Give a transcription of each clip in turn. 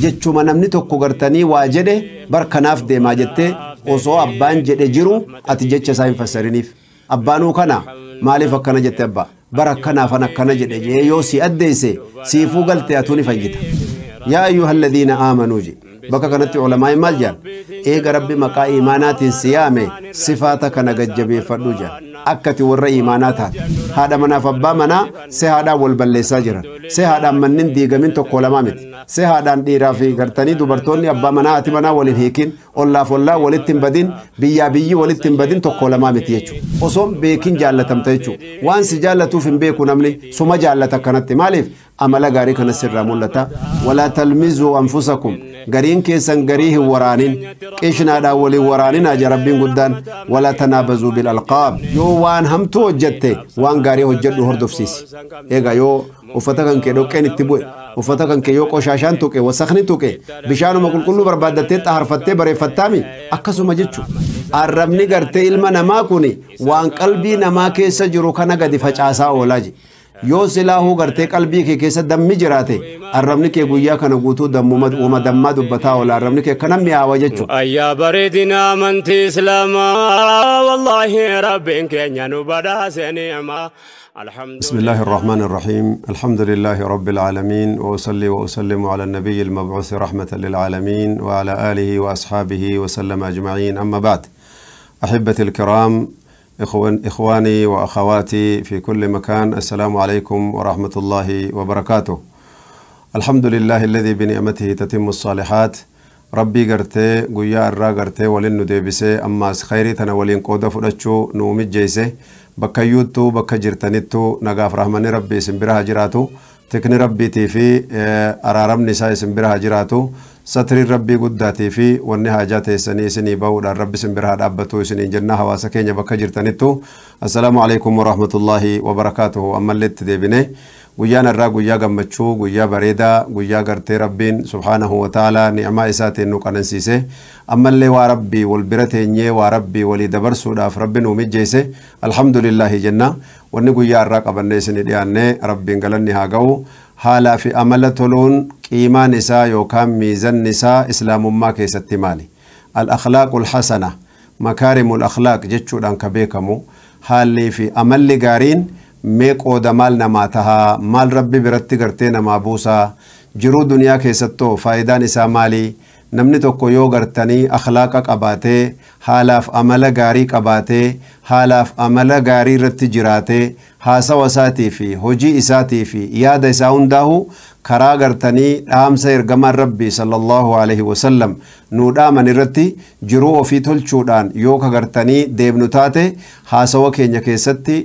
Jechuma namni tokko gartanii waa jedhe barkanaaf deemaa jettee osoo abbaan jedhe jiru ati jecha isaa hin fassariniif. Abbaanuu kana maaliif akkana jette abbaa? Bara akkanaafan akkana jedhe jee yoo si addeesse siifuu galte atuu ni fayyita. Yaa ayyuhalladhiina aamanuu je. Bakka kanatti ulamaa maal jedhan? Eega Rabbi maqaa iimaanaatiin si yaame sifaata kana gajjabeeffadhu jedhan. Akkati warra iimaanaa taate. Haadha manaaf abbaa manaa se haadhaan wal balleessaa jiran. Se haadhaan mannin diigamin tokko lamaa miti. Se haadhaan dhiiraa fi gartanii dubartoonni abbaa manaa haati manaa waliin hiikin ollaaf ollaa walitti hin badin biyyaa biyyi walitti hin badin tokko lamaa miti jechuudha. Osoo beekin jaallatamta jechuudha. Waan si jaallatuuf hin beeku namni suma jaallata akkanatti. Maaliif? Amala gaarii kana sirraa mul'ata. Walaa talmizuu anfusakum. Gariin keessan garii hin waraanin. Qishnaadhaan waliin waraanin aja Rabbiin guddaan. Walaa tanaabazuu bil alqaab. Yoo waan hamtuu hojjette waan gaarii hojjedhu hordofsiisi. Egaa yoo uffata kan kee dhoqqeen itti bu'e, uffata kan kee yoo qoshaashaan tuqe, wasakni tuqe, bishaanuma qulqulluu barbaaddattee xaharfattee bareeffattaami akkasuma jechuudha. Arrabni gartee ilma namaa kun waan qalbii namaa keessa jiru kana gadi facaasaa oolaa je. Yoo silaahuu gartee qalbii kee keessa dammi jiraate arrabni kee guyyaa kana guutuu dammuma dammaa dubbataa oola. Arrabni kee kana mi'aawa jechuudha. Ayyaa bareedina amantii Islaamaa wallaahi Rabbiin keenya nu badhaase ni'maa. بسم الله الرحمن الرحيم. الحمد لله رب العالمين، وأصلي وأسلم على النبي المبعوث رحمة للعالمين وعلى آله وأصحابه وسلم أجمعين. أما بعد، أحبتي الكرام، إخواني وأخواتي في كل مكان، السلام عليكم ورحمة الله وبركاته. الحمد لله الذي بنعمته تتم الصالحات. ربي قرتي قيا الرا قرتي ولن ندبسي أما خيري تنولين قودة فرشو نومي جيسي بكيوتو بكجرتنتو نقاف رحمن ربي سنبرها جراتو تكني ربي تيفي أرارم نساء سنبرها جراتو ستر ربي قداتي في والنهاجات سني سني باود الرب سنبرها دابتو سني جنة واسكين بكجرتنتو. السلام عليكم ورحمة الله وبركاته. أما اللي تدبني guyyaan irraa guyyaa gammachuu, guyyaa bareedaa, guyyaa gartee Rabbiin subhaanahu wa ta'ala ni'maa isaatiin nu qanansiise. Ammallee waa Rabbii wal bira teenyee waa Rabbii walii dabarsuudhaaf Rabbi nu mijjeesse. Alhamdulillahi jenna. Wanni guyyaa irraa qabannee isinii dhiyaannee Rabbiin galanni haa ga'u. Haalaa fi amala toluun qiimaan isaa yookaan miizanni isaa islaamummaa keessatti maali? Al-akhlaaqul hasana, makaarimul akhlaaq jechuudhaan ka beekamu haalli fi amalli gaariin mee qooda maal namaa tahaa, maal Rabbi biratti gartee namaa buusaa, jiruu duniyaa keessattoo faayidaan isaa maali? Namni tokko yoo gartanii akhlaaqa qabaatee, haalaaf amala gaarii qabaatee, haalaaf amala gaarii irratti jiraatee, haasawa isaatii fi hojii isaatii fi yaada isaa hundaahu karaa gartanii dhaamsa ergamaan Rabbii sallallahu alaihi wasallam nuu dhaaman irratti jiruu ofii tolchuudhaan yoo ka gartanii deemnu taate, haasawa keenya keessatti,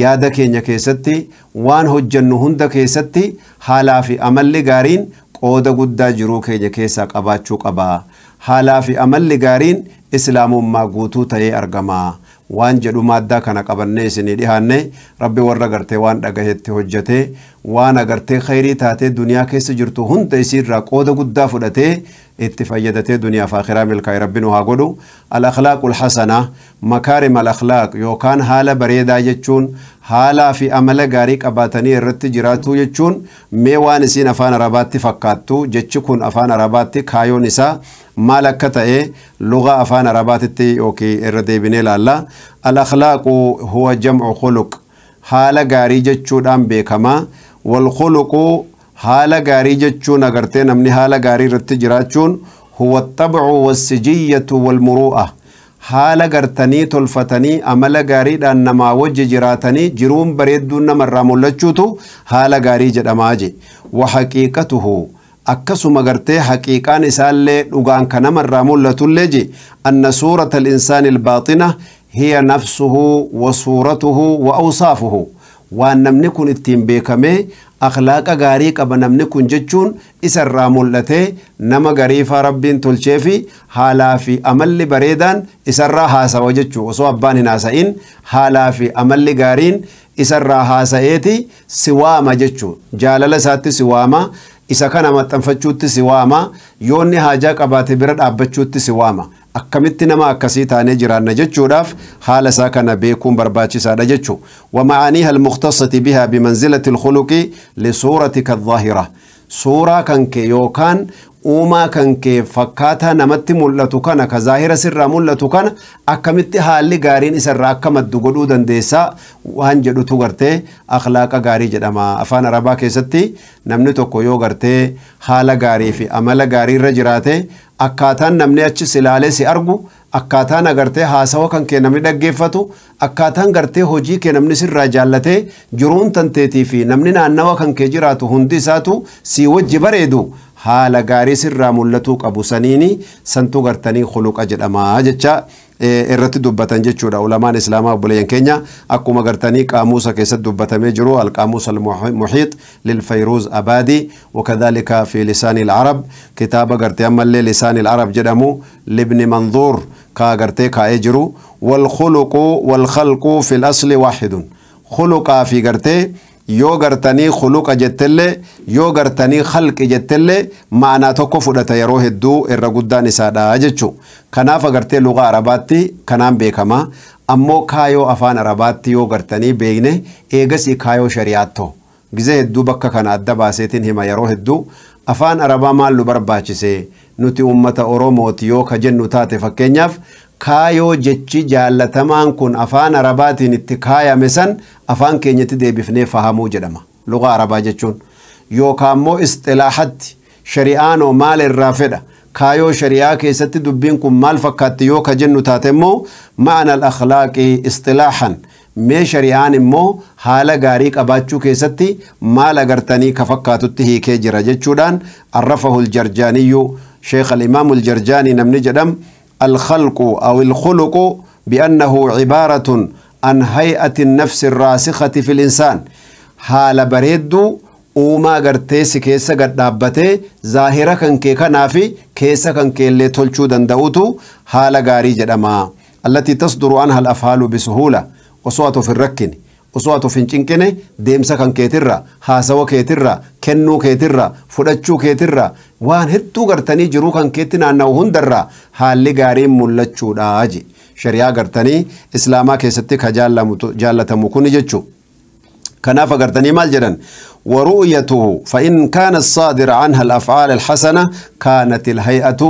yaada keenya keessatti, waan hojjennu hunda keessatti haalaa fi amalli gaariin qooda guddaa jiruu keenya keessaa qabaachuu qaba. Haalaa fi amalli gaariin islaamummaa guutuu ta'ee argama. Waan jedhu maaddaa kana qabannee isinii dhihaanne Rabbi warra gartee waan dhagahetti hojjete, waan agartee khayrii taatee duniyaa keessa jirtu hunda isiirraa qooda guddaa fudhatee itti fayyadatee duniyaa fi akhiraa milkaa'e Rabbi nu haa godhu. Al-akhlaaqul hasana, makaarim al-akhlaaq yookaan haala bareedaa jechuun haalaa fi amala gaarii qabaatanii irratti jiraatu jechuun mee waan isiin afaan Arabaatti fakkaattu jechi kun afaan Arabaatti kaayoon isaa maal akka ta'e lugaa afaan Arabaatitti yookiin irra deebinee ilaalla. Al-akhlaaqu huwa jam'u khuluq, haala gaarii jechuudhaan beekama. Wal khuluqu haala gaarii jechuun agartee namni haala gaarii irratti jiraachuun huwa at-tab'u was-sijiyyatu wal-muru'a, haala gartanii tolfatanii amala gaariidhaan namaa wajji jiraatanii jiruun bareedduun namarraa mul'achuutu haala gaarii jedhamaa je. Wa haqiiqatuhu akkasuma gartee haqiiqaan isaallee dhugaan kan namarraa mul'atullee je anna suurata al-insaani al-baaxina hiya nafsuhu wa suuratuhu wa awsaafuhu, waan namni kun ittiin beekamee akhlaaqa gaarii qaba namni kun jechuun isarraa mul'atee nama gariifaa Rabbiin tolchee fi haalaa fi amalli bareedaan isarraa haasawa jechuu osoo abbaan hin haasa'in haalaa fi amalli gaariin isarraa haasa'eeti si waama jechuu jaalala isaatti si waama, isa kana maxxanfachuutti si waama, yoonni haajaa qabaate bira dhaabbachuutti si waama. Akkamitti nama akkasii taanee jiraanna jechuudhaaf haala isaa kana beekuun barbaachisaadha jechuu. Wa ma'aaniiha al-mukhtasati bihaa bimanzilati al-khuluqi lisuuratika al-zaahira, suuraa kan kee yookaan Uumaa kan kee fakkaataa namatti mul'atu kana ka zaahira sirraa mul'atu kana akkamitti haalli gaariin isarraa akka maddu godhuu dandeessaa waan jedhutu gartee akhlaaqa gaarii jedhama. Afaan Arabaa keessatti namni tokko yoo gartee haala gaarii fi amala gaarii irra jiraate akkaataan namni achis ilaalee si argu, akkaataan agartee haasawa kan kee namni dhaggeeffatu, akkaataan gartee hojii kee namni sirraa jaallatee jiruun tanteetii fi namni naannawa kan kee jiraatu hundi isaatu si wajji bareedu haala gaarii sirraa mul'atuu qabu saniini santuu gartanii khuluqa jedhama jecha irratti dubbatan jechuudha. Ulamaan islaamaa obboleeyyan keenya akkuma gartanii qaamuusa keessatti dubbatamee jiru alqaamuus almuhiit lilfayruuz abaadi wakadhalika fi lisaani alcarab kitaaba gartee ammallee lisaani alcarab jedhamu libni manzuur kaa gartee kaa'ee jiru walkhuluqu walkhalqu fi lasli waaxidun khuluqaa fi gartee yoo gartanii khuluqa jettellee yoo gartanii khalqi jettellee ma'anaa tokko fudhata yeroo hedduu irra guddaan isaadha jechuu. Kanaaf agartee lugaa Arabaatti kanaan beekama. Ammoo kaayoo afaan Arabaatti yoo gartanii beekne eegasii kaayoo shari'aattoo. Gizee hedduu bakka kana adda baaseetiin hima yeroo hedduu afaan Arabaa maal nu barbaachise nuti uummata Oromooti yoo ka jennu taate fakkeenyaaf kaayoo jechi jaallatamaan kun afaan Arabaatiin itti kaayame san afaan keenyatti deebifnee fahamuu jedhama. Lugaa Arabaa jechuun yookaan immoo isxilaahatti shari'aanoo maal irraa fedha kaayoo shari'aa keessatti dubbiin kun maal fakkaatti yoo ka jennu taate immoo ma'ana al-akhlaaqi isxilaahan mee shari'aan immoo haala gaarii qabaachuu keessatti maal agartanii ka fakkaatutti hiikee jira jechuudhaan arrafahu aljarjaaniyyu sheekh al-imaam aljarjaanii namni jedham الخلق أو الخلق بأنه عبارة عن هيئة النفس الراسخة في الإنسان حال بريدو uumaa gartee si keessa gad dhaabbatee zaahira kan kee kanaa fi keessa kan kee illee tolchuu danda'utu haala gaarii jedhama. Allatii tasduru anha al-afhaalu bisuhuula osoo ati of hin rakkine osoo ati of hin cinqine deemsa kan keetirra haasawa keetirra kennuu keetirra fudhachuu keetirra waan hedduu gartanii jiruu kan keetti naanna'u hundarra haalli gaariin mul'achuudha je. Shari'aa gartanii islaamaa keessatti ka jaallatamu kuni jechuu. Kanaaf agartanii maal jedhan ورؤيته فإن كان الصادر عنها الأفعال الحسنة كانت الهيئة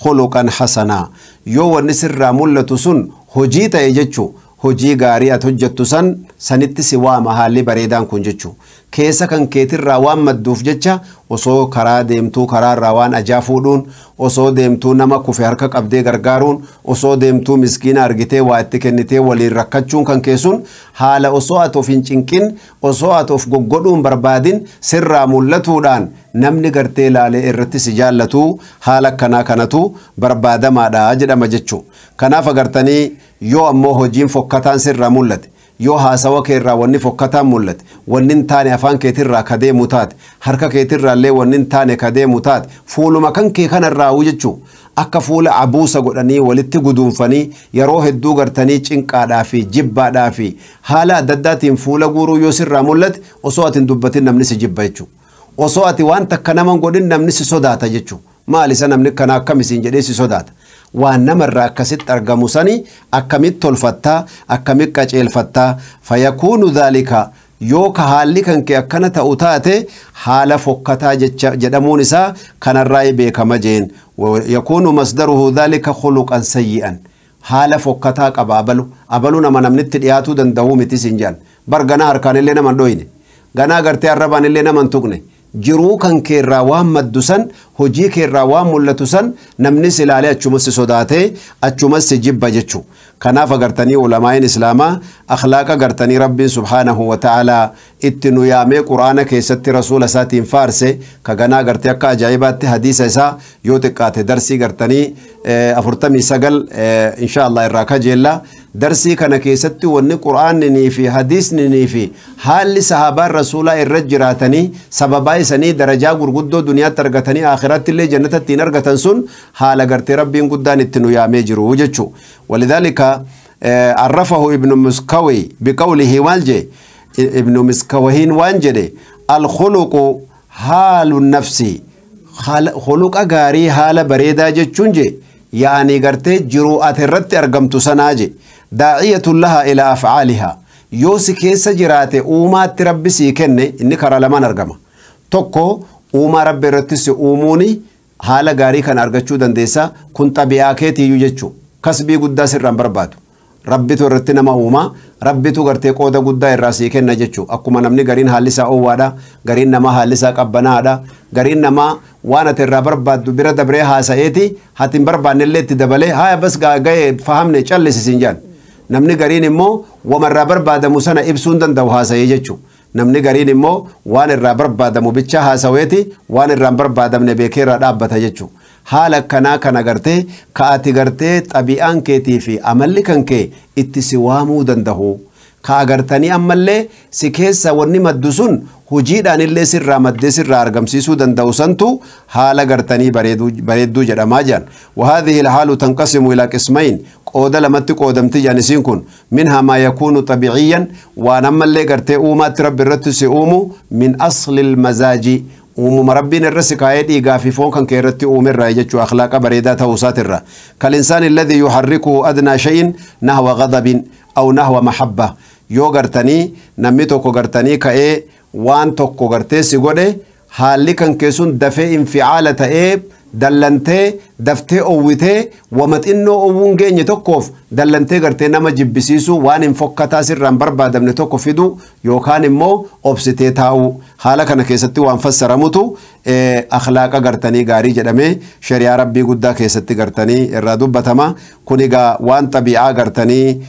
خلقا حسنا يو النسر ملة سن هجيتا يجتشو hojii gaarii ati hojjettu san sanitti si waama haalli bareedaan kun jechuu. Keessa kan keetirraa waan madduuf jecha osoo karaa deemtuu karaarraa waan ajaa fuudhuun osoo deemtuu nama kufe harka qabdee gargaaruun osoo deemtuu miskiina argitee waa itti kennitee waliin rakkachuun kan keessun haala osoo ati of hin cinqin osoo ati of goggodhuun barbaadin sirraa mul'atuudhaan namni gartee ilaalee irratti si jaallatu haala akkanaa kanatu barbaadamaadha jedhama jechuu. Kanaaf agartanii yoo ammoo hojiin fokkataan sirraa mul'ate yoo haasawa keerraa wanni fokkataan mul'ate wanni hin taane afaan keetirraa ka deemu taate harka keetirraa illee wanni hin taane ka deemu taate fuuluma kan kee kanarraa jechuu akka fuula abuusa godhanii walitti guduunfanii yeroo hedduu gartanii cinqaadhaa fi jibbaadhaa fi haala adda addaatiin fuula guuruu yoo sirraa mul'ate osoo ati hin dubbatin namni si jibba jechuu. Osoo ati waan takka nama hin godhin namni si sodaata jechuu. Maal isa namni kana akkam isin jedhee si sodaata. Waan namarraa akkasitti argamu sani akkamitti tolfattaa akkamitti qaceelfattaa fayakuunu dhaalika yoo ka haalli kan kee akkana ta'u taate haala fokkataa jedhamuun isaa kanarraa beekama jeen. Yakuunu masdaruhu dhaalika khuluqan sayyi'an haala fokkataa qaba abalu abalu nama namnitti dhiyaatuu danda'uu miti sin jedhan bar ganaa harkaan illee nama hin dhoyne ganaa gartee arrabaan illee nama hin tuqne jiruu kan keerraa waan maddu san hojii keerraa waan mul'atu san namni si ilaalee achumas si sodaatee achumas si jibba jechuu. Kanaaf agartanii ulamaa'iin islaamaa akhlaaqa gartanii rabbiin subhaanahu wa ta'aalaa itti nu yaamee quraana keessatti rasuula isaatiin faarse ka ganaa gartee akka ajaa'ibaatti hadiisa isaa yoo xiqqaate darsii gartanii 49 insha Allah irraa kajeella. Darsii kana keessatti wanni quraanninii fi hadiisninii fi haalli sahaabaan rasuulaa irra jiraatanii sababaa isanii darajaa gurguddoo duniyaatti argatanii aakhiraatti illee jannatatti hin argatan sun haala gartee rabbiin guddaan itti nu yaamee jiru jechuu. Walidhaalika arrafahu ibnu Miskawi biqawlihi maal jee ibnu Miskawahiin waan jedhe alkhuluqu haalu nafsi khuluqa gaarii haala bareedaa jechuun jee yaani gartee jiruu ati irratti argamtu sanaa jee daa'iyatun laha ila afcaalihaa yoo si keessa jiraate uumaatti rabbi sii kenne inni karaa lamaan argama. Tokko uumaa rabbi irratti si uumuuni Haala gaarii kan argachuu dandeessa. Kun xabi'aa keetiiyyuu jechuu kasbii guddaa sirraan barbaadu. Rabbitu irratti nama uumaa, rabbitu gartee qooda guddaa irraa sii kenna jechuu. Akkuma namni gariin haalli isaa oowwaadha, gariin namaa haalli isaa qabbanaadha, gariin namaa waan ati irraa barbaaddu bira dabree haasa'eeti hati hin barbaannellee itti dabalee haaya bas ga'ee fahamne callisi siin jaan. Namni gariin immoo wama irraa barbaadamu sana ibsuu hin danda'u haasa'ee jechuu. Namni gariin immoo waan irraa barbaadamu bicha haasaweeti waan irraa hin barbaadamne beekee irraa dhaabbata jechuu. Haala akkanaa kana gartee ka ati gartee xabi'aan keetii fi amalli kan kee itti si waamuu danda'u. Ka agartanii ammallee si keessa wanni maddu sun hojiidhaan illee sirraa maddee sirraa argamsiisuu danda'u santu haala gartanii bareedduu jedhamaa jiran. وهذه الحال تنقسم إلى قسمين qooda lamatti qoodamti jedhan isiin kun. منها ما يكون طبيعيا waan ammallee gartee uumaatti rabbi irratti si uumu من أصل المزاج uumuma rabbiin irra si kaayee dhiigaa fi foon kan kee irratti uumerraa jechuu, akhlaaqa bareedaa ta'uu isaatirra. كالإنسان الذي يحركه أدنى شيء نحو غضب أو نحو محبة yoo gartanii namni tokko gartanii ka'ee waan tokko gartee si godhe, haalli kan kee sun dafee inficaala ta'ee dallantee daftee owwitee wama xinnoo owwuun geenye tokkoof dallantee gartee nama jibbisiisuu, waan hin fokkataa sirraan barbaadamne tokko fidu yookaan immoo obsitee taa'uu, haala kana keessatti waan fassaramutu akhlaaqa gartanii gaarii jedhamee shari'aa rabbii guddaa keessatti gartanii irraa dubbatama. Kun egaa waan xabi'aa gartanii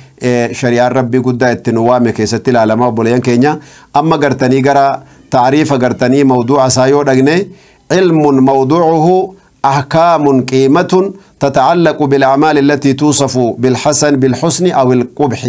shari'aan rabbii guddaa itti nu waame keessatti ilaalama. Obboleeyyan keenya, amma gartanii gara taariifa gartanii mawduuca isaa yoo dhagne, علم موضوعه أحكام قيمة تتعلق بالأعمال التي توصف بالحسن بالحسن أو القبح.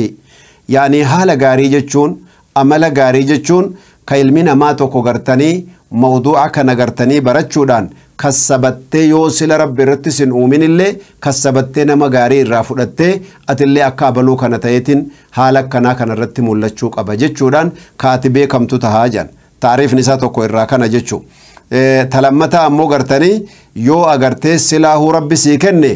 يعني haala gaarii jechuun, amala gaarii jechuun, ka ilmi namaa tokko gartanii mawduuca kana gartanii barachuudhaan kassabattee yoo sila rabbi irratti sin uuminillee kassabattee nama gaarii irraa fudhattee atillee akka abaluu kana ta'eetiin haala akkanaa kana irratti mul'achuu qaba jechuudhaan kaati beekamtu tahaa jedhan. Taariifni isaa tokko irraa kana jechuu. Talammataa ammoo gartanii yoo agartee silaahuu rabbi sii kenne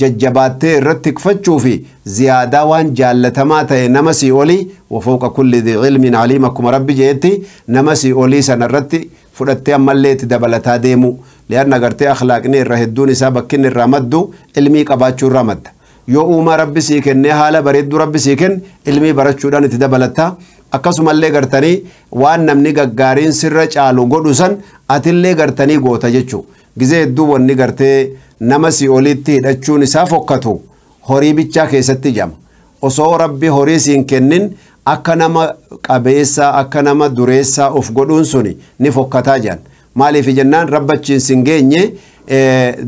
jajjabaattee irratti tikfachuu fi ziyaadaa waan jaallatamaa ta'e nama sii olii, وفوق كل ذي علم عليم akkuma rabbi jeetti, nama sii olii sana irratti fudhattee ammallee itti dabalataa deemu. Li'anna agartee akhlaaqni irra hedduun isaa bakkinni irraa maddu ilmii qabaachuu irraa madda. Yoo uumaa rabbi sii kennee haala bareedduu rabbi sii kenne ilmii barachuudhaan itti dabalatta. Akkasumallee gartanii waan namni gaggaariin sirra caalu godhu san atillee gartanii goota jechuu. Gizee hedduu wanni gartee nama si olitti hidhachuun isaa fokkatu horii bichaa keessatti jama. Osoo rabbi horii siin kennin akka nama qabeessaa, akka nama dureessaa of godhuun suni ni fokkataa jedhan. Maaliif jennaan rabbachiin sin geenye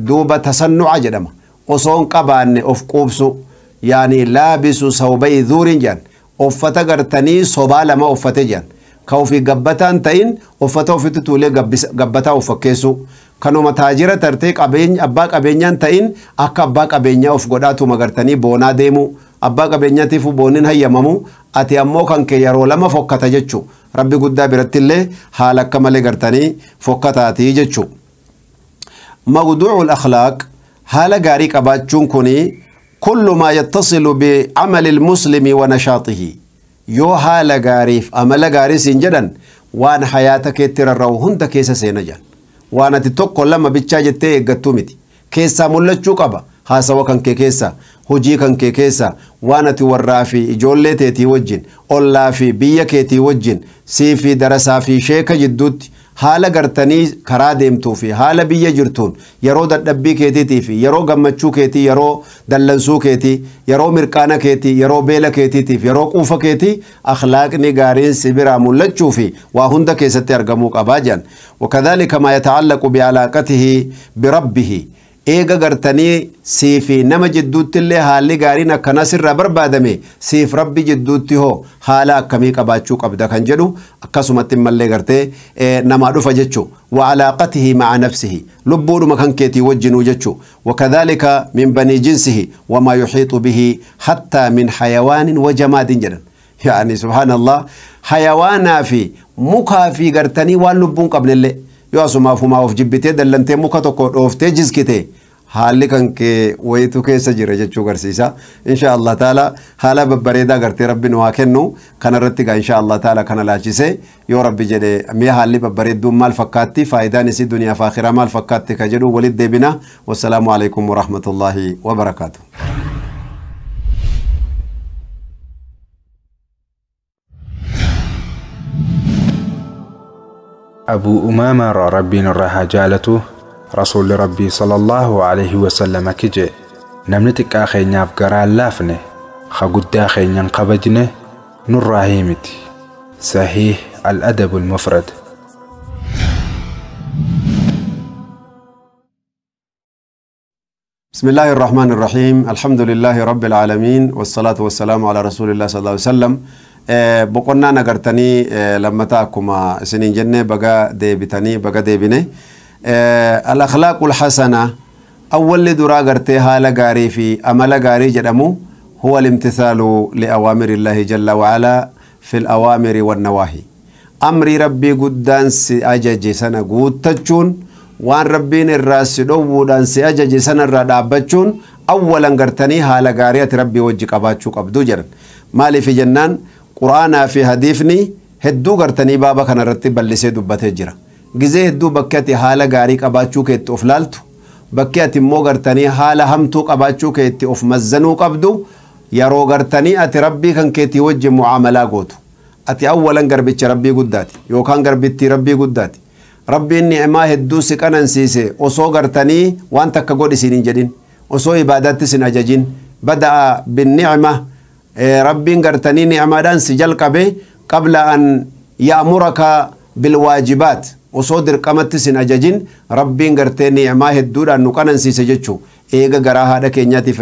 duuba tasannu'a jedhama. Osoo hin qabaanne of quubsu, yaani لابس ثوبي زور jedhan. Uffata gartanii sobaa lama uffate jedhan. Ka ofii gabbataan ta'in uffata ofitti tuulee gabbataa of fakkeessu. Kanuma taajira tartee qabeenya abbaa qabeenyaan ta'in akka abbaa qabeenyaa of godhaatuma gartanii boonaa deemu. Abbaa qabeenyaatiif booniin hayyamamu, ati ammoo kan kee yeroo lama fokkata jechuu. Rabbi guddaa birattillee haala akka malee gartanii fokkataatii jechuu. موضوع الأخلاق haala gaarii qabaachuun kuni كل ما يتصل بعمل المسلم ونشاطه yoo haala gaariif amala gaarii siin jedhan waan hayaata keetti rarra'u hunda keessa seena jedhan. Waan ati tokko lama bichaa jettee eeggattuu miti, keessaa mul'achuu qaba. Haasawa kan kee keessa, hojii kan kee keessa, waan ati warraa fi ijoollee teetii wajjin, ollaa fi biyya keetii wajjin, sii fi darasaa fi sheeka jidduutti, haala gartanii karaa deemtuu fi haala biyya jirtuun, yeroo dadhabbii keetiitii fi yeroo gammachuu keetii, yeroo dallansuu keetii, yeroo mirqaana keetii, yeroo beela keetiitiif yeroo quufa keetii, akhlaaqni gaariin si biraa mul'achuu fi waa hunda keessatti argamuu qabaa jedhan. وكذلك ما يتعلق بعلاقته بربه eega gartanii sii fi nama jidduutti illee haalli gaariin akkanaa sirraa barbaadame, siif rabbi jidduutti hoo haala akkamii qabaachuu qabda kan jedhu akkasumatti mallee gartee namaa dhufa jechuu. وعلاقته مع نفسه lubbuudhuma kan keetii wajjinuu jechuu. وكذلك من بني جنسه وما يحيط به حتى من حيوان وجماد jedhan. يعني سبحان الله hayawaanaa fi mukaa fi gartanii waan lubbuun qabnellee yoo asumaaf humaa of jibbitee dallantee muka tokko dhooftee jizkite. Haalli kan kee wayitu keessa jira jechuu garsiisa. Insha Allah taala haala babbareedaa gartee rabbi nu haa kennu. Kanarratti gaa insha Allah taala kana laachise yoo rabbi jedhe mi'a haalli babbareedduun maal fakkaatti, faayidaan isii duniyaa fi akhiraa maal fakkaatti ka jedhu walitti deebina. Wassalaamu alaikum warahmatullaahi wabarakaatu. Abuu Umaamaa irraa Rabbiin irraa haa jaalatu, Rasuulli Rabbii sallallahu alaihi wasallam akki jee, namni xiqqaa keenyaaf garaa hin laafne, ka guddaa keenya hin kabajne nurraa miti. Sahiih Al-Adab al-Mufrad. بسم الله الرحمن الرحيم. الحمد لله رب العالمين والصلاة والسلام على رسول الله صلى الله عليه وسلم. boqonnaa nagartanii lammataa akkuma isiniin jenne baga deebitanii baga deebine. Al-akhlaaqul hasana awwalli duraa gartee haala gaarii fi amala gaarii jedhamu huwa al-imtithaalu liawaamiri illaahi jalla wa'alaa fi al-awaamiri wannawaahi. Amrii rabbii guddaan si ajaje sana guuttachuun, waan rabbiin irraa si dhowwuudhaan si ajaje sana irraa dhaabbachuun awwalan gartanii haala gaarii ati rabbii wajji qabaachuu qabdu jedhan. Maaliif jennaan quraanaa fi hadiifni hedduu gartanii baaba kanarratti bal'isee dubbatee jira. Gizee hedduu bakki ati haala gaarii qabaachuu keetti of laaltu, bakki ati immoo gartanii haala hamtuu qabaachuu keetti of mazzanuu qabdu, yeroo gartanii ati rabbii kan keetii wajji mu'aamalaa gootu. Ati awwalan garbicha rabbii guddaati yookaan garbittii rabbii guddaati. Rabbiin ni'maa hedduu si qanansiise osoo gartanii waan takka godhi siin hin jedhin, osoo ibaadaatti sin ajajin, bada'a binni'ma rabbiin gartanii ni'maadhaan si jalqabe qabla an ya'muraka bilwaajibaat, osoo dirqamatti sin ajajin rabbiin gartee ni'maa hedduudhaan nu qanansiise jechuu. Eega garaa haadha keenyaatiif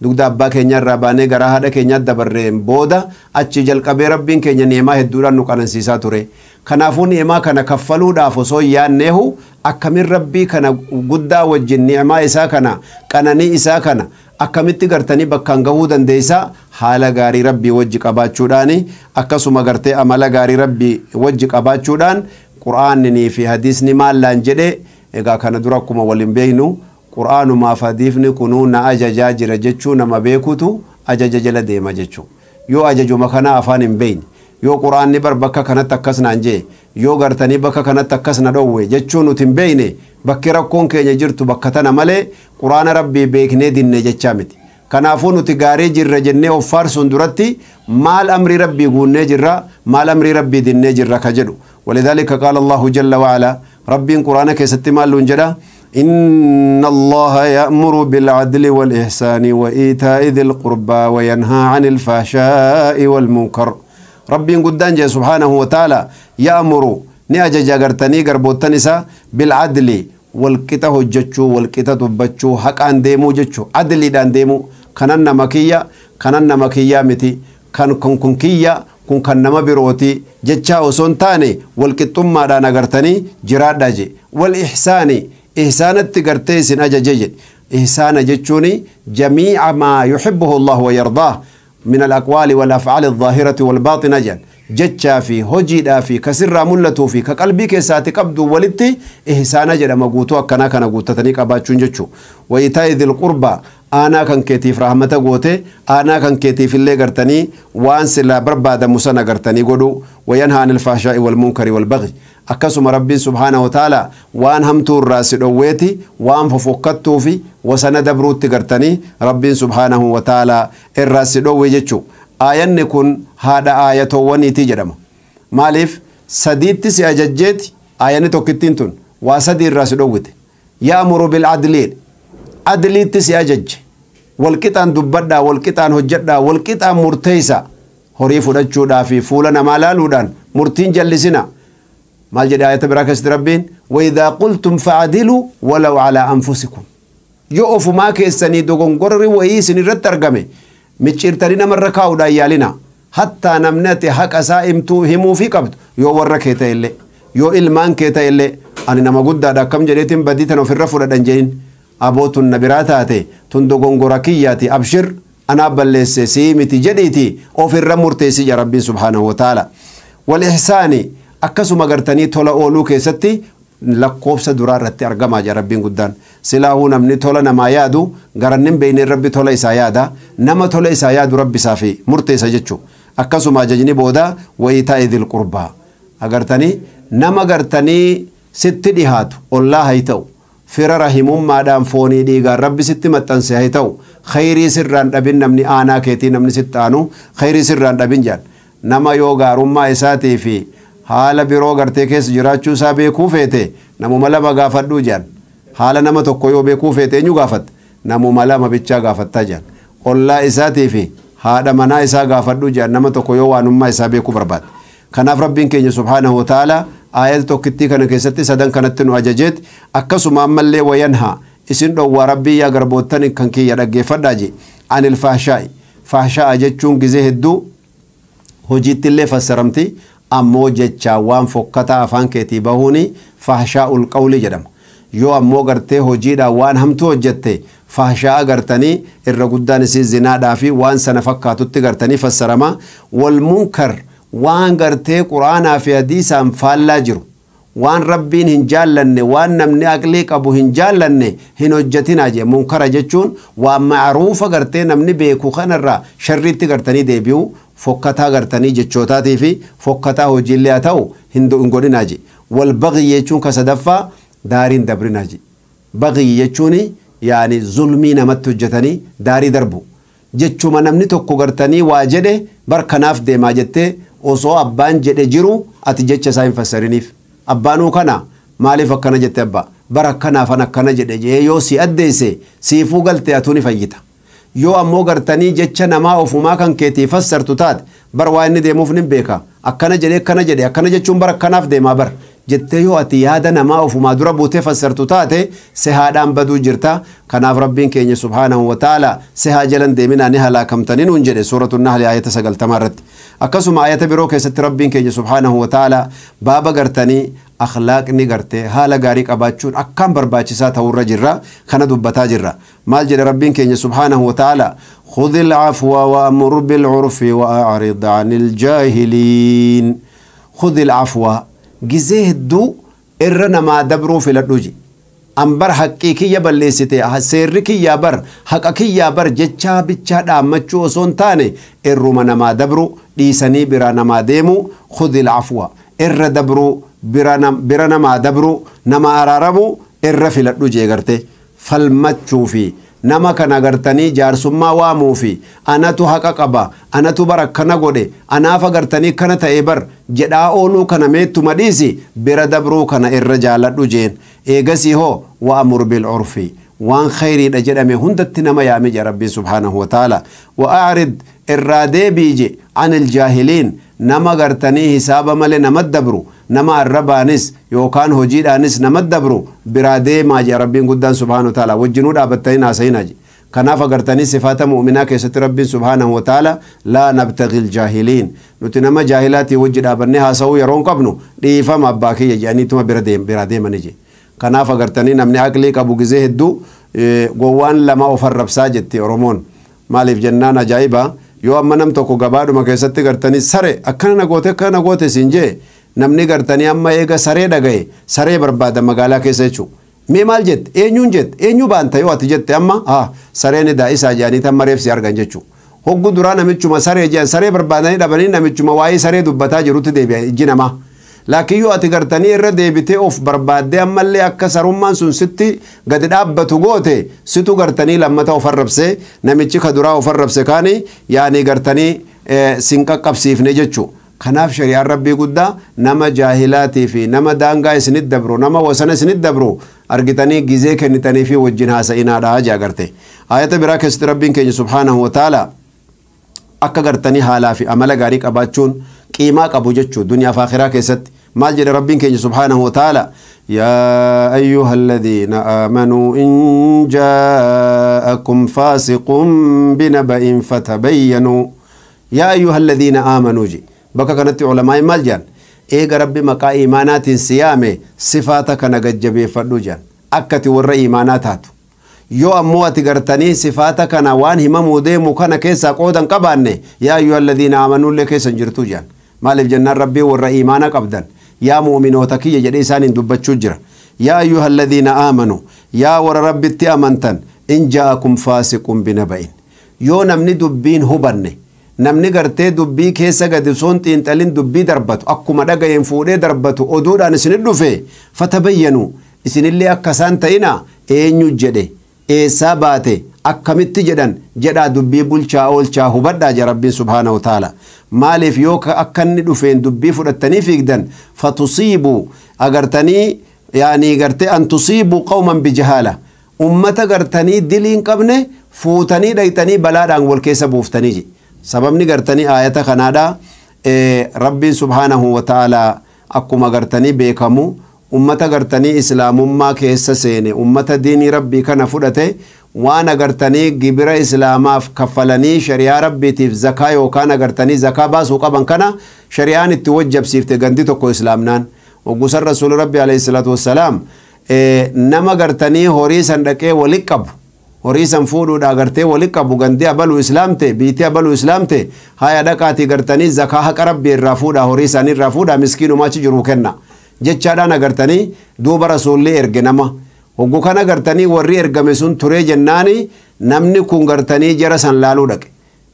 dugda abbaa keenya irraa baanee garaa haadha keenyaatti dabarreen booda achi jalqabee rabbiin keenya ni'maa hedduudhaan nu qanansiisaa ture. Kanaafuu ni'maa kana kaffaluudhaaf osoo hin yaadneehu akkamiin rabbii kana guddaa wajjin ni'maa isaa kana qananii isaa kana akkamitti gartanii bakkaan gahuu dandeessaa? Haala gaarii rabbii wajji qabaachuudhaani, akkasuma gartee amala gaarii rabbii wajji qabaachuudhaan qur'aannii fi hadiisni maallaan jedhee. Egaa kana dura akkuma waliin beeknu qur'aanumaaf hadiifni kunuu na ajajaa jira jechuu nama beekutu ajaja jala deema jechuu. Yoo ajajuma kana afaan hin beekne, yoo qur'aanni bar bakka kanatti akkas naan jee, yoo gartanii bakka kanatti akkas na dhowwe jechuu nuti hin beekne, bakki rakkoon keenya jirtu bakka tana malee qur'aana rabbii beeknee dinne jechaa miti. Kanaafuu nuti gaarii jirra jennee of faarsuun duratti maal amrii rabbii guunnee jirra, maal amrii rabbii dinnee jirra ka jedhu. ولذلك قال الله جل وعلا ربي قرآن كيست مالون جدا إن الله يأمر بالعدل والإحسان وإيتاء ذي القربى وينهى عن الفحشاء والمنكر. ربي قدان جاء سبحانه وتعالى يأمر نأجج غرتني غربوتنسا بالعدل والكته جتشو والكته تبتشو حق أن ديمو جتشو عدل دان ديمو كنن مكية كنن مكية متي كان كنكية kun kan nama birooti jechaa osoo hin taane walqixxummaadhaan agartanii jiraadhaa je. Wal ihsaani ihsaanatti gartee isin ajaje jedhe. Ihsaana jechuun jamiica maa yuhibbuhu Allah wa yardaah min al-aqwaali wal afcaali al-zaahirati wal baaxina jedhan. Jechaa fi hojiidhaa fi kasirraa mul'atuu fi ka qalbii keessaatti qabdu walitti ihsaana jedhama guutuu akkanaa kana guuttatanii qabaachuun jechuu. Wayitaa'i dhil qurbaa aanaa kan keetiif rahmata goote, aanaa kan keetiif illee gartanii waan silaa barbaadamu sana gartanii godhu. Wayanhaa anil fahshaa'i wal munkari wal baghi. Akkasuma rabbiin subhaanahu wa ta'ala waan hamtuu irraa si dhowweeti, waan fofokkattuu fi wasana dabruutti gartanii rabbiin subhaanahu wa ta'ala irraa si dhowwe jechuu. Aayanni kun haadha aayatoowwaniiti jedhama. Maaliif sadiitti si ajajjeeti aayanni tokkittiin tun waa sadii irraa si dhowwite. Ya'muru bil adliin adliitti si ajajje, walqixaan dubbadhaa, walqixaan hojjedhaa, walqixaan murteessa, horii fudhachuudhaa fi fuula namaa laaluudhaan murtiin jallisina. Maal jedhe aayata biraa keessatti rabbiin waidaa qultum fa'adiluu walaw alaa anfusikum. Yoo ofumaa keessanii dogongorri wayii isin irratti argame micciirtanii namarra kaa'uudhaan yaalina. Hattaa namni ati haqa isaa himtuu himuufii qabdu yoo warra kee ta'e illee, yoo ilmaan kee ta'e illee, ani nama guddaadha akkam jedheetiin badii tana ofirra fudhadhan jedhin. Aboo tun na biraa taate tun dogongora kiyyaati abshir anaa balleesse sii miti jedhiiti ofirra murteessi jedha rabbiin subhaanahu wa ta'ala. Wal ihsaani akkasuma gartanii tola ooluu keessatti Lakkoofsa duraa irratti argamaa jira Rabbiin guddaan. Silaahuu namni tola namaa yaadu garannin beeyneen Rabbi tola isaa yaada. Nama tola isaa yaadu Rabbi isaa fi murteessa jechuu. Akkasuma ajajni booda wayitaa idil qurbaa. Agartanii nama gartanii sitti dhihaatu ollaa hay ta'u. Fira rahimummaadhaan foonii dhiigaan Rabbi sitti maxxanse hay ta'u. Khayrii sirraan dhabin namni aanaa keetii namni sitti aanu khayrii sirraan dhabin jedhan. Nama yoo gaarummaa isaatii fi haala biroo gartee keessa jiraachuu isaa beekuu feete namuma lama gaafadhuu jedhan. Haala nama tokko yoo beekuu feete eenyu gaafatta? Namuma lama bichaa gaafattaa jedhan. Ollaa isaatii fi haadha manaa isaa gaafadhuu jedhan nama tokko yoo waanummaa isaa beekuu barbaade. Kanaaf Rabbiin keenya subhaanahu wa ta'ala aayata tokkittii kana keessatti sadan kanatti nu ajajeet akkasuma ammallee wayanhaa isin dhowwaa Rabbii yaa garboottan kan kiyya dhaggeeffadhaa je. Anil fahshaa'i. Fahshaa'a jechuun gizee hedduu hojiitti illee fassaramti ammoo jechaa waan fokkataa afaan keetii bahuuni fahshaa'ul qawli jedhama. Yoo ammoo gartee hojiidhaan waan hamtuu hojjette fahshaa'a gartanii irra guddaan isii zinaadhaa fi waan sana fakkaatutti gartanii fassarama. Wal munkar waan gartee quraanaa fi hadiisaan faallaa jiru waan Rabbiin hin jaallanne waan namni aqlii qabu hin jaallanne hin hojjetinaa jee. Munkara jechuun waan ma'ruufa gartee namni beeku kanarraa sharriitti gartanii deebi'u fokkataa gartanii jechootaatii fi fokkataa hojiillee haa ta'u hin godhinaa jee. Wal bagyi jechuun ka sadaffaa daariin dabrinaa jee. Bagyi jechuun yaani zulmii namatti hojjetanii daarii darbu. Jechuma namni tokko gartanii waa jedhe bar kanaaf deemaa jettee osoo abbaan jedhe jiru ati jecha isaa hin fassariniif. Abbaanuu kana maaliif akkana jette abbaa? Bar akkanaafan akkana jedhe jee yoo si addeesse siifuu galte atuu ni fayyita. Yoo ammoo gartanii jecha namaa ofumaa kan keetii fassartu taate bar waa inni deemuuf ni beeka. Akkana jedhe akkana jedhe akkana jechuun bar akkanaaf deemaa bar jettee yoo ati yaada namaa ofumaa dura buutee fassartu taate sehaadhaan baduu jirta. Kanaaf Rabbiin keenya subhaanahu wa ta'ala sehaa jalan deeminaa ni halaakamtanii nuun jedhe suuratu Nahli ayata 90 irratti. Akkasuma ayata biroo keessatti Rabbiin keenya subhaanahu wa ta'ala baaba gartanii akhlaaqni gartee haala gaarii qabaachuun akkaan barbaachisaa ta'urra jirra kana dubbataa jirra. Maal jedhe Rabbiin keenya subhaanahu wa ta'ala? خذ العفو وأمر بالعرف وأعرض عن الجاهلين. خذ العفو جزيه الدو إرنا ما دبرو في الدوجي أمبر حقيقي يبلسيتي سيركي يا بر حقكي يا بر جتشا بتشا دامتشو سونتاني إرما ما دبرو ديسني برانا ما ديمو. خذ العفو إر دبرو برانا ما دبرو نما أرارمو إر في الدوجي غرتي فالمتشو في nama kana gartanii jaarsummaa waamuu fi anatu haqa qaba anatu bara akkana godhe anaaf agartanii kana ta'e bar jedhaa ooluu kana meettuma dhiisi bira dabruu kana irra jaaladhu jeen. Eegasii hoo wa'amur bil urfi waan khayriidha jedhame hundatti nama yaame jedha Rabbiin subhaanahu wa ta'ala. Wa a'rid irraa deebii je anil jaahiliin nama gartanii hisaaba malee nama dabru nama arrabaanis yookaan hojiidhaanis nama dabru biraa deemaa jedha Rabbiin guddaan subhaanahu wa ta'ala. Wajjinuu dhaabbattanii haasa'inaa jedhe. Kanaaf agartanii sifaata mu'minaa keessatti Rabbiin subhaanahu wa ta'ala laa nabtagil jaahiliin nuti nama jaahilaatii wajji dhaabannee haasa'uu yeroo hin qabnu dhiifama abbaa kiyya jedhaniituma biraa deemanii jedhe. Kanaaf agartanii namni aqlii qabu gizee hedduu gowwaan lama of arrabsaa jetti Oromoon. Maaliif jennaan ajaa'iba yoo amma nam tokko gabaadhuma keessatti gartanii sare akkana na goote akkana na goote siin jee namni gartanii amma eega saree dhagaye saree barbaada magaalaa keessa jechuudha. Mee maal jette eenyuun jette eenyu baanta yoo ati jette amma sareen daa'isaa jedhanii tan mareef si argan jechuudha. Hoggu duraa namichuma saree jedhan saree barbaadanii dhabanii namichuma waa'ee saree dubbataa jirutti deebi'a ijji namaa. Laakiin yoo ati gartanii irra deebitee of barbaaddee ammallee akka sarummaan sun sitti gadi dhaabbatu goote situ gartanii lammata of arrabse namichi ka duraa of arrabse kaani yaani gartanii sin qaqqabsiifne jechuudha. Kanaaf shari'aan Rabbii guddaa nama jaahilaatii fi nama daangaa isinit dabru nama wasana isinit dabru argitanii gizee kennitanii fi wajjin haasa'inaadha jaa garte. Ayata biraa keessatti Rabbiin keenya subhaanahu wa ta'ala akka gartanii haalaa fi amala gaarii qabaachuun qiimaa qabu jechuu duniyaa fi akhiraa keessatti. Maal jedhe Rabbiin keenya subhaanahu wa ta'ala? Yaa ayyuha alladhiina aamanuu in jaa'akum faasiqun binaba'in fatabayyanuu. Yaa ayyuha alladhiina aamanuu je bakka kanatti ulamaa'i maal jedhan? Eega Rabbi maqaa iimaanaatiin siyaame sifaata kana gajjabeeffadhu jedhan akkati warra iimaanaa taatu. Yoo ammoo ati gartanii sifaata kana waan himamuu deemu kana keessaa qoodan qabaanne yaa ayyuha alladhiina aamanuullee keessa hin jirtu jedhan. Maaliif jennaan Rabbii warra iimaana qabdan yaa mu'minoota kiyya jedhee isaaniin dubbachuu jira. Yaa ayyuha alladhiina aamanu, yaa warra Rabbitti amantan, in ja'akum faasiqun binaba'in. Yoo namni dubbiin hubanne, namni gartee dubbii keessa gadi osoon xiinxalin dubbii darbatu, akkuma dhaga'een fuudhee darbatu oduudhaan isinit dhufe, fatabayyanu, isinillee akka isaan ta'ina, eenyu jedhe, eessaa baate, akkamitti jedhan jedhaa dubbii bulchaa oolchaa hubadhaa jedha Rabbiin subhaanahu wa ta'ala. Maaliif yoo akka inni dhufeen dubbii fudhattanii fiigdan, fatusiibuu agartanii, yaani gartee an tusiibuu qawman bijahaala, ummata gartanii dilii hin qabne fuutanii dhayxanii balaadhaan wal keessa buuftanii jedhe. Sababni gartanii aayata kanaadha, Rabbiin subhaanahu wa ta'ala akkuma gartanii beekamu ummata gartanii islaamummaa keessa seene, ummata diinii Rabbii kana fudhate, waan agartanii gibira islaamaaf kaffalanii shari'aa Rabbiitiif zakaa yookaan agartanii zakaa baasuu qaban kana shari'aan itti wajjabsiifte gandi tokko islaamnaan. Oggusan Rasuulli Rabbi alayhi salaatu wassalaam nama gartanii horii san dhaqee walitti qabu, horii san fuudhuudhaa gartee walitti qabu, gandi abaluu islaamte, biitii abaluu islaamte, haya dhaqaatii gartanii zakaa haqa Rabbii irraa fuudhaa, horii isaanii irraa fuudhaa, miskiinumaa achi jiruu kenna jechaadhaan agartanii duuba Rasuulli erge nama. Hoggu kana gartanii warri ergame sun turee jennaani namni kun gartanii jara san laaluu dhaqe.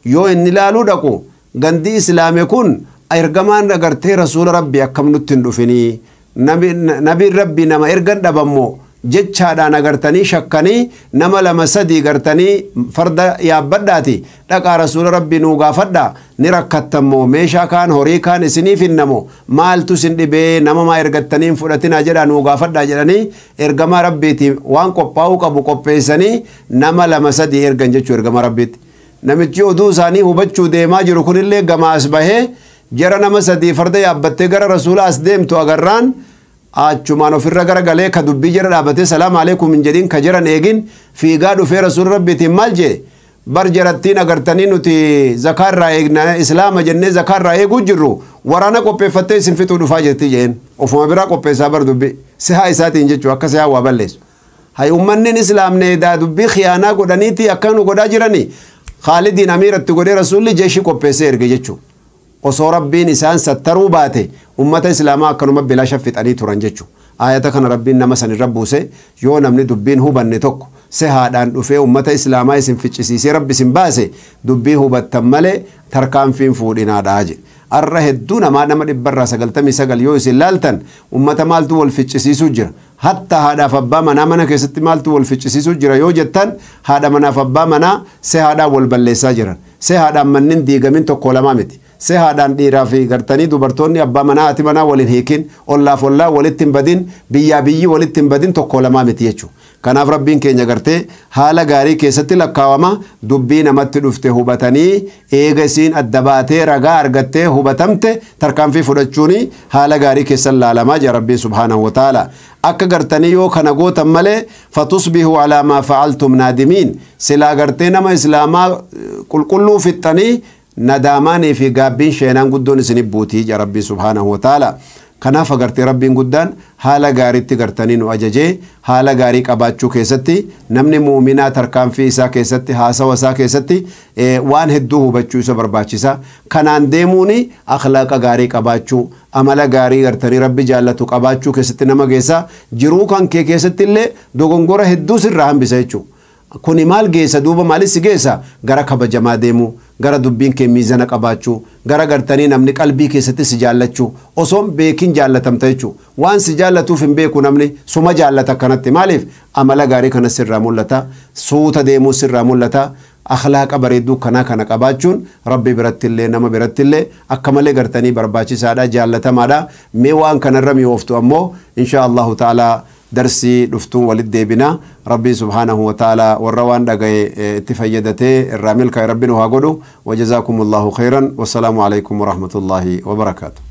Yoo inni laaluu dhaqu gandi islaame kun ergamaan agartee Rasuula Rabbii akkam nutti hin dhufinii, nabiin Rabbii nama ergan dhabammoo jechaadhaan agartanii shakkanii nama lama sadii gartanii farda yaabbadhaati dhaqaa Rasuula Rabbii nuu gaafadhaa, ni rakkattammoo meeshaa kaan horii kaan isiniif hinnamoo maaltu isin dhibee nama maa ergattanii hin fudhatinaa jedhaa nuu gaafadhaa jedhanii ergamaa Rabbiiti waan qophaa'uu qabu qopheessanii nama lama sadii ergan jechuu ergamaa Rabbiitti. Namichi oduu isaanii hubachuu deemaa jiru kunillee gamaas bahee jara nama sadii farda yaabbattee gara Rasuula as deemtu agarraan achumaan ofirra garagalee ka dubbii jara dhaabatee salaam alaikum hin jedhin ka jiran eegin fiigaa dhufee Rasuula Rabbiitiin maal jee, bar jarattiin agartanii nuti zakaa irraa eegna islaama jennee zakaa irraa eeguu jirru waraana qopheeffattee isin fixuu dhufaa jirti jeen. Ofuma biraa qopheessaa bar dubbii sihaa isaatiin jechuu akka sihaa waa balleessu. Hay ummanni islaamne daa dubbii khiyaanaa godhaniiti akka nu godhaa jirani Khaalidiin amiiratti godhee Rasuulli jeeshii qopheessee erge jechuu. Osoo Rabbiin isaan sattaruu baate ummata islaamaa akkanuma bilaasha fixanii turan jechuu. Aayata kana Rabbiin nama san irra buuse, yoo namni dubbiin hubanne tokko sehaadhaan dhufee ummata islaamaa isin ficcisiisee Rabbi isin baase dubbii hubattan malee tarkaanfiin fuudhinaadhaa jedhe. Arra hedduu namaa nama 99% yoo isin laaltan ummata maaltu wal ficcisiisuu jira. Hatta haadhaaf abbaa manaa mana keessatti maaltu wal ficcisiisuu jira yoo jettan haadha manaaf abbaa manaa sehaadhaan wal balleessaa jiran. Sehaadhaan mannin diigamin tokko lamaa miti. Sehaadhaan dhiiraa fi gartanii dubartoonni abbaa manaa haati manaa waliin hiikin, ollaaf ollaa walitti hin badin, biyyaa biyyi walitti hin badin tokko lamaa miti jechuudha. Kanaaf Rabbiin keenya gartee haala gaarii keessatti lakkaawama dubbii namatti dhufte hubatanii eega isiin adda baatee ragaa argattee hubatamte tarkaanfii fudhachuuni haala gaarii keessan laalamaa jira Rabbiin subhaanahu wa ta'ala. Akka gartanii yoo kana gootan malee fatusbihu alaa maa fa'altum naadimiin, silaa gartee nama islaamaa qulqulluu fixxanii nadaamaanii fi gaabbiin sheenaan guddoon isinif buutii jira Rabbiin subhaanahu wa ta'ala. Kanaaf agartee Rabbiin guddaan haala gaariitti gartanii nu ajajee haala gaarii qabaachuu keessatti namni muuminaa tarkaanfii isaa keessatti haasawa isaa keessatti waan hedduu hubachuu isa barbaachisa. Kanaan deemuuni akhlaaqa gaarii qabaachuu, amala gaarii gartanii Rabbi jaallatu qabaachuu keessatti nama geessa. Jiruu kan kee keessatti illee dogongora hedduu sirraa hambisa jechuudha. Kuni maal geessa duuba maalis si geessa? Gara kabajamaa deemuu, gara dubbiin kee miizana qabaachuu, gara gartanii namni qalbii keessatti si jaallachuu, osoo hin beekin jaallatamta jechuudha. Waan si jaallatuuf hin beeku namni suma jaallata akkanatti. Maaliif? Amala gaarii kana sirraa mul'ata, suuta deemuu sirraa mul'ata, akhlaaqa bareedduu kanaa kana qabaachuun Rabbi birattillee nama birattillee akka malee gartanii barbaachisaadha, jaallatamaadha. Mee waan kanarra mi'ooftu ammoo insha Allahu ta'ala darsii dhuftuun walitti deebina. Rabbi subhaanahu wa ta'ala warra waan dhagaye itti fayyadatee irraa milkaa'e Rabbi nu haa godhu. Wajazaakumullahu khayran. Wassalaamu alaykum warahmatullaahi wabarakaatu.